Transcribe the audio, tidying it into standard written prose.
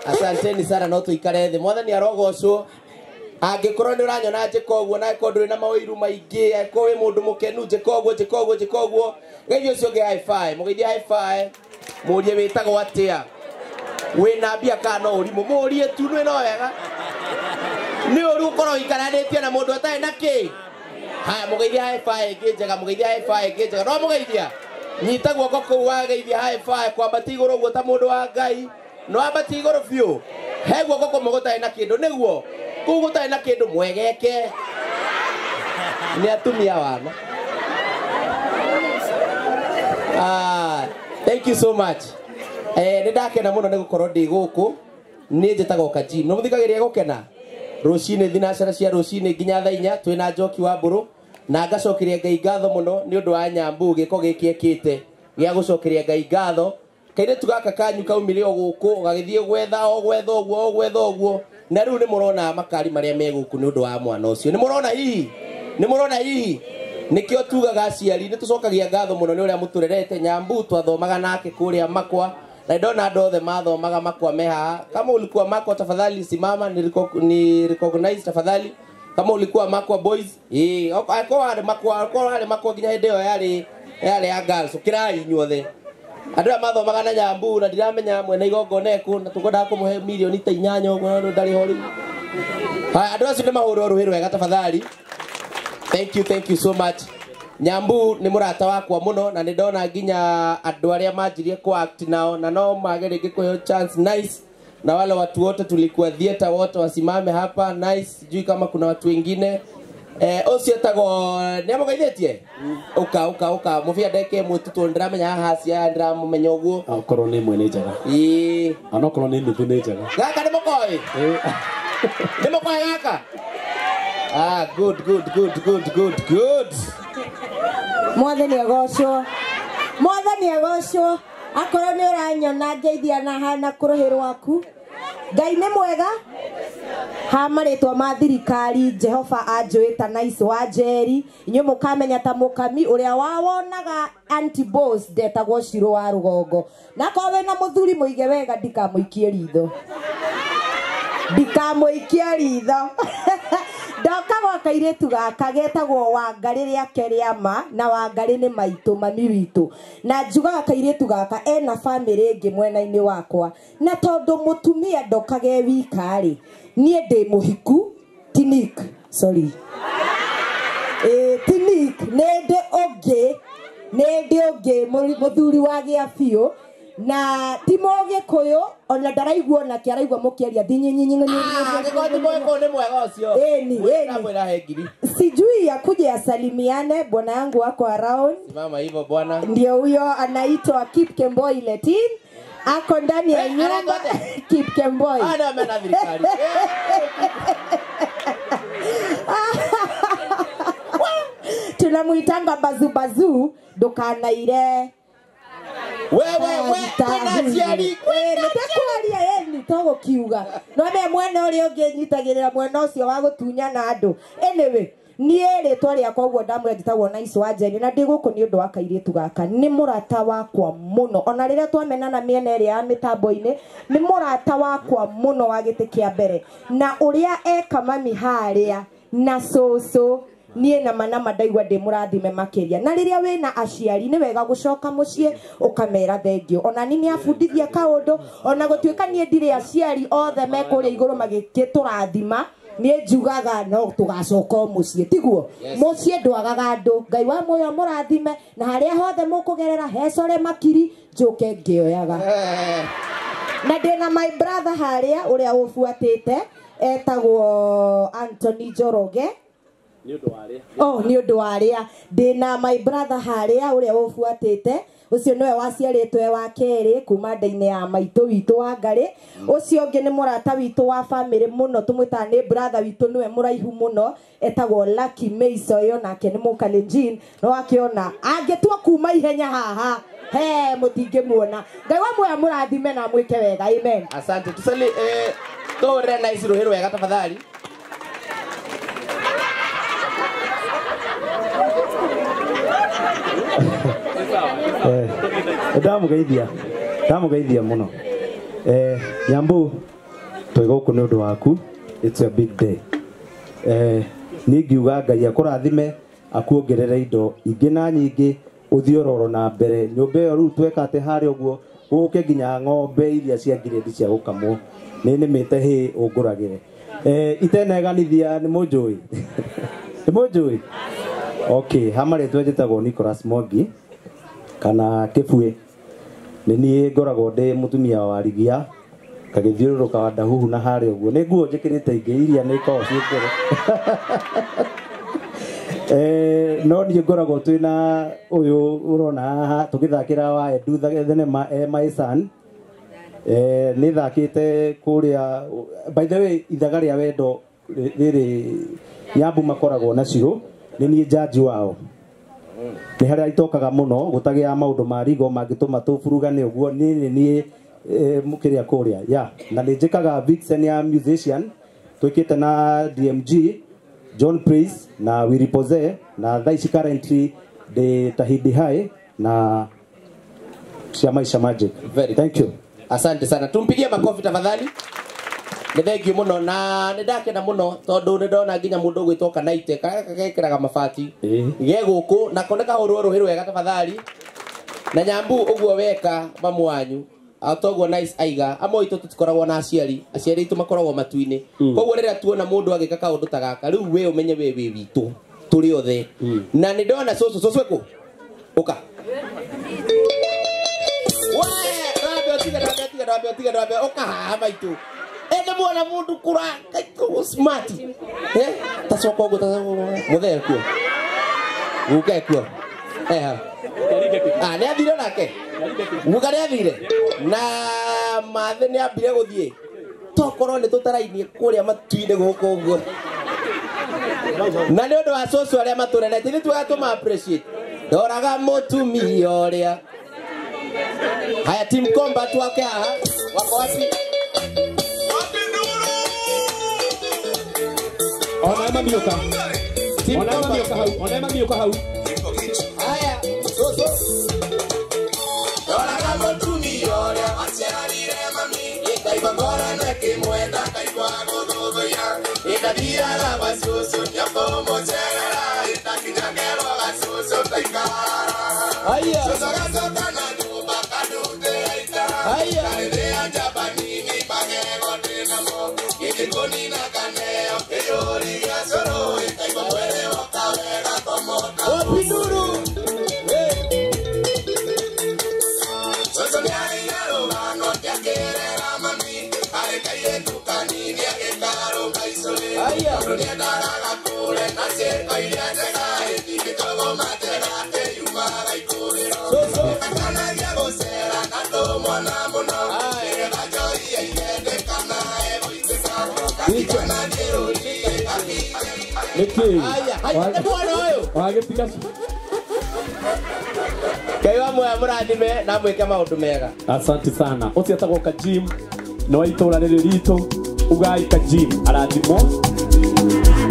Asanteni sana no tuikare thi. Mwathani arogocwo. Angĩkorwo nĩ ũranyona njĩka ũguo na angĩkorwo ndũrĩ na mawĩiru maingĩ, angĩkorwo wĩ mũndũ mũkenu, njĩka ũguo, njĩka ũguo, njĩka ũguo. Geithia ũcio ũngĩ high five, mũgeithie high five. Mũrie wĩtagwo atĩa? Wĩna mbia kana no ũrimũ? Mũrie tu nĩ no wega. Nĩ ũru ũkorwo ũikaranĩtie na mũndũ atarĩ na kĩ. Haya, mũgeithie high five ĩngĩ njega, mũgeithie high five ĩngĩ njega. No mũgeithia? Nyita guoko kũu wageithia high five, kwambatia igũrũ ũguo ta mũndũ wa Ngai. No ambatie igũrũ biũ. He guoko kũmwe gũtarĩ na kĩndũ, nĩguo? Kũu gũtarĩ na kĩndũ mwegeke. Nĩ atumia wana. Thank you so much. Nĩ ndakena mũno nĩ gũkorwo ndĩ gũkũ. Niĩ njĩtagwo Kajim. Nĩ mũthikagĩrĩria gũkena? Rũcinĩ thinacara cia rũcinĩ nginya thaa inya twĩna Njoki wa Mbũrũ. Na ngacokeria Ngai ngatho mũno nĩ ũndũ wa Nyambu gĩko gĩkĩ ekĩte gĩa gũcokeria Ngai ngatho. Kairĩtu gaka kanyu kaumire o gũkũ gagĩthiĩ gwetha o gwetha ũguo o gwetha ũguo. Na rĩu nĩ mũrona makari marĩa me gũkũ nĩ ũndũ wa mwana ũcio. Nĩ mũrona hihi? Nĩ mũrona hihi? Nĩkĩo tugaga aciari nĩ tũcokagia ngatho mũno nĩ ũrĩa mũtũrerete. Nyambu twathomaga nake kũrĩa Makwa. Na ndona andũ othe mathomaga Makwa me haha. Kama ulikuwa Makwa tafadhali simama ni recognize tafadhali. Kama ulikuwa Makwa boys, akorwo warĩ Makwa, akorwo warĩ Makwa nginya hĩndĩ ĩyo yarĩ ya girls, ũkĩrai inyuothe. Andũ aya mathomaga na Nyambu na ndiramenya mwene igongona ekũ na tũkwendaga kũmũhe mirioni ta inyanya ũguo no ndarĩ ho rĩu. Haya, andũ acio nĩ mahũrwo rũhĩ rwega tafadhali. Thank you, thank you so much. Nyambu nĩ mũrata wakwa mũno na nĩ ndona nginya andũ arĩa manjirie ku act nao na no mage rĩngĩ kũheo chance nice. Na wale watu wote tulikuwa theater wote wasimame hapa nice. Sijui kama kuna watu wengine. Ũcio etagwo nĩ amũgeithĩtie? Ũka, ũka, ũka. Mũbia ndeke ĩmwe tu tondũ ndĩramenya haha cia ndĩramũmenya ũguo. Okorwo nĩ ĩmwe nĩ njega. Ĩĩ. Onokorwo nĩ nuthu nĩ njega. Gaka nĩ mũkoĩ? Nĩ mũkoĩ gaka? Good, good, good, good, good, good. Mwathani agocwo. Mwathani agocwo. Akorwo nĩ ũranyona ngeithia na hana kũrũhĩ rwaku. Ngai nĩ mwega. Ha marĩtwa ma thirikari Jehova anjũĩ ta Nice wa Njeri. Inyuĩ mũkamenya ta mũkami ũrĩa wawonaga anti boss ndetagwo Shiro wa Rũgongo. Na akorwo wĩna mũthuri mũige wega ndikamũikie ritho. Ndikamũikie ritho. Ndoka gwa kairĩtu gaka getagwo Wangarĩ rĩake rĩa ma, na Wangarĩ nĩ maitũ mami witũ. Na njugaga kairĩtu gaka ena bamĩrĩ ĩngĩ mwena-inĩ wakwa. Na tondũ mũtumia ndokaga e wika rĩ, niĩ ndĩ mũhiku, Tinik, sorry. Tinik, nĩ ndĩ ũngĩ, nĩ ndĩ ũngĩ mũthuri wa gĩa biũ. Na ti Mũgĩkũyũ, ona ndaraigua onake araigua mũkĩaria thinyinyinyi. Angĩkorwo ti Mũgĩkũyũ nĩ mwega ũcio. Ĩni, ĩni. Ndamwĩra he ngiri. Sijui akuje asalimiane, bwana yangu wako around. Simama hivyo bwana. Ndio huyo anaitwa Kip Kemboi Letin. Ako ndani ya nyumba. Anaitwa aje? Kip Kemboi. Ana amena thirikari. Tunamuitanga bazubazu ndukanaire. Wewe, we, kwĩna aciari, kwĩna Nĩtekwaria, nĩ tũgũkiuga. No me mwena ũrĩa ũngĩ nyitagĩrĩra mwena ũcio wa gũtunyana andũ. Anyway, niĩ rĩtwa rĩakwa ũguo ndamwĩra njĩtagwo Nice wa Njeri na ndĩ gũkũ nĩ ũndũ wa kairĩtu gaka. Nĩ mũrata wakwa mũno. Ona rĩrĩa twamenana mĩena ĩrĩa ya mĩtambo-inĩ, nĩ mũrata wakwa mũno wa gĩtĩ kĩa mbere. Na ũrĩa eka mami harĩa na cũcũ, niĩ na manama ndaigua ndĩ mũrathime makĩria. Na rĩrĩa wĩna aciari nĩ wega gũcoka mũciĩ ũkamera thengio. Ona niĩ nĩabundithia kaũndũ, ona gũtuĩka niĩ ndirĩ aciari othe me kũrĩa igũrũ magĩtũrathima, niĩ njugaga no tũgacoka o mũciĩ, tiguo? Yes. Mũciĩ ndwagaga andũ. Ngai wa muoyo mũrathime, na harĩa hothe mũkũgerera hecore makiri, njũke ngĩoyaga. Na ndĩna my brother harĩa ũrĩa ũbuatĩte, etagwo Anthony Njoroge. Nĩ ũndũ wa arĩa. Oh, nĩ ũndũ wa arĩa. Ndĩna my brother harĩa ũrĩa ũbuatĩte, ũcio nĩwe waciarĩtwo e wa kerĩ kuma nda-inĩ ya maitũ witũ wa Ngarĩ. Ũcio ũngĩ nĩ mũrata witũ wa bamĩrĩ mũno, tũmwĩtaga nĩ brother witũ, nĩwe mũraihu mũno, etagwo Lucky Meiso, nake nĩ Mũkalenjin. No akĩona angĩtua kuma ihenya haha, he mũtingĩmuona. Ngai wa muoyo amũrathime na amwĩke wega. Amen. Asante. Tusali, tũhũrĩre Nice rũhĩ rwega tafadhali. Ndamũgeithia. Ndamũgeithia mũno. Nyambu, Twĩ gũkũ nĩ ũndũ waku. It's a big day. Niĩ ngiuga Ngai akũrathime akuongerere indo ingĩ na nyingĩ ũthiĩ ororo na mbere. Nyũmba ĩyo rĩu tweka atĩ harĩa ũguo gũke nginya ng'ombe iria cia ngirĩndi cia gũkamwo. Nĩ nĩmĩte hĩ ũngũragĩre. Iteneganithia nĩ mũnjũĩ. Nĩ mũnjũĩ? Okay, ha marĩtwa njĩtagwo Nicholas Mwangi kana Kĩbuĩ. Nĩ niĩ ngoragwo ndĩ mũtumia wa Rigia ngagĩthiũrũrũka wa Ndahuhu na harĩa ũguo. Nĩ nguo njĩkĩrĩte ingĩ iria nĩ ikoragwo ciĩ ngũrũ. No niĩ ngoragwo twĩna ũyũ ũrona haha tũgĩthakĩra wa Edu thenema My Son. Nĩ thakĩte kũrĩa, by the way, ithaga rĩa wendo rĩrĩ Nyambu makoragwo na Cirũ, nĩ niĩ jaji wao. Nĩ harĩa itokaga mũno gũtagĩa maũndũ ma rigo mangĩtũma tũburugane ũguo, niĩ nĩ niĩ kĩrĩa kũrĩa. Yeah, na nĩ njĩkaga vixen ya musician, twĩkĩte na DMG, John Price na Willy Pose, na thaa ici currently ndĩ Tahidi High na cia Maisha Magic. Very good. Thank you. Asante sana. Tumpigie makofi tafadhali. Nĩ thank you mũno na nĩ ndakena mũno tondũ nĩ ndona nginya mũndũ ũgwĩtwo Kanaite gekĩraga mabati ge gũkũ na kone kahũrwo rũhĩ rwega tafadhali. Na Nyambu ũguo weka mamu wanyu atoguo Nice aiga amwe aitũ tũtikoragwo na aciari, aciari aitũ makoragwo matu-inĩ. Koguo rĩrĩa tuona mũndũ agĩka kaũndũ ta gaka rĩu we ũmenye we wĩ witũ tũrĩ othe. Na nĩ ndona cũcũ, cũcũ ekũ? Ũka. Tiga ũka haha maitũ. Ende muona mundu kura smart. Tacoka ũguo mũthee kuo. Guka kuo. Ah, nĩ athire nake. Guka nĩ athire. Na mathe nĩ ambire gũthiĩ. Tokorwo nĩ tũtarainie kũrĩa matu-inĩ gũkũ ũguo. Na nĩ ũndũ wa cũcũ arĩa matũrerete nĩ tuaga tũma appreciate. Ndoraga mũtumia ũrĩa. Haya, team combat wake haha. Wako wapi? Ona mamiuka. Ona mamiuka hau. Ona mamiuka hau. Haya, soso. Ndoraga mũtumia ũrĩa waciarire mami. Ikaigua ngoro na kĩmwenda kaigua gũthũthũya. Ĩndathiaga gwa cũcũ nĩakũmũcerera. Ĩndakinya ngerwo ga cũcũ taikara. Haya. Cũcũ gacoka na nyũmba kandutĩra ita. Haya. Karĩrĩa njamba nini magego ndĩnamo. Gĩgĩkũnina kaneo kĩyũri gĩa cũrũ. Ĩkaigua mwĩrĩ woka wega komota. Wapinduru. Cũcũ nĩarĩ rũgano ndiakĩrera mami. Arĩ kairĩtu kanini agĩkarũga icũrĩ. Tondũ nĩendaga gakũre na ciĩko iria njega. Ĩthingĩtũgũma njega ĩyumaga ikũrĩro. Akanagia gũcera na tũmwana mũno. Nĩgetha njohi ĩigendekana ĩgũitĩka. Gatikanagie rũriĩ gakinya. Nĩkĩ? Haya, haya, nĩ mwana ũyũ. Wagĩtiga Ngai wa muoya mũrathime na mwĩke maũndũ mega. Asante sana. Ũcio etagwo Kajim nĩ wa itũũra rĩrĩ ritũ. Ugai Kajim arathimwo.